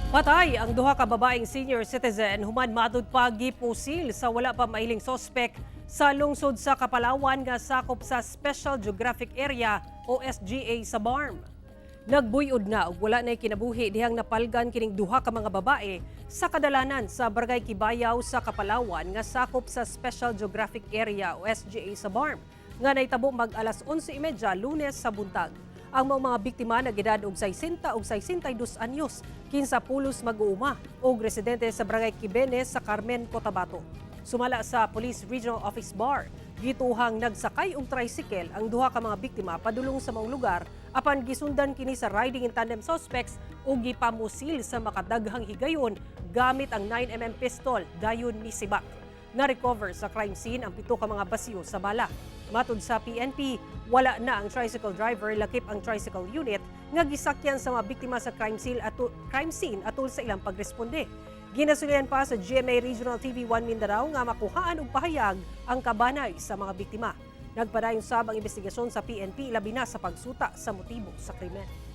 Patay ang duha ka babaeng senior citizen human matud pa gipusil sa wala pa mailing sospek sa lungsod sa Kapalawan nga sakop sa Special Geographic Area o SGA sa BARMM. Nagbuyod na ug wala na'y kinabuhi dihang napalgan kining duha ka mga babae sa kadalanan sa Barangay Kibayaw sa Kapalawan nga sakop sa Special Geographic Area o SGA sa BARMM nga nahitabo mag alas 11:30 Lunes sa buntag. Ang mga biktima nag-edad og 60 ug 62 anyos, kinsa pulos mag-uuma og residente sa Barangay Quibenes sa Carmen, Cotabato. Sumala sa Police Regional Office Bar, gituhang nagsakay og tricycle ang duha ka mga biktima padulong sa maong lugar apan gisundan kini sa riding in tandem suspects ug gipamusil sa makadaghang higayon gamit ang 9 mm pistol, dayon misibak. Na-recover sa crime scene ang pito ka mga basiyo sa bala. Matud sa PNP, wala na ang tricycle driver lakip ang tricycle unit nga gisakyan sa mga biktima sa crime scene atol sa ilang pagresponde. Ginasulian pa sa GMA Regional TV 1 Mindanao nga makuhaan og pahayag ang kabanay sa mga biktima. Nagpadayon sab ang investigasyon sa PNP, labi na sa pagsuta sa motibo sa krimen.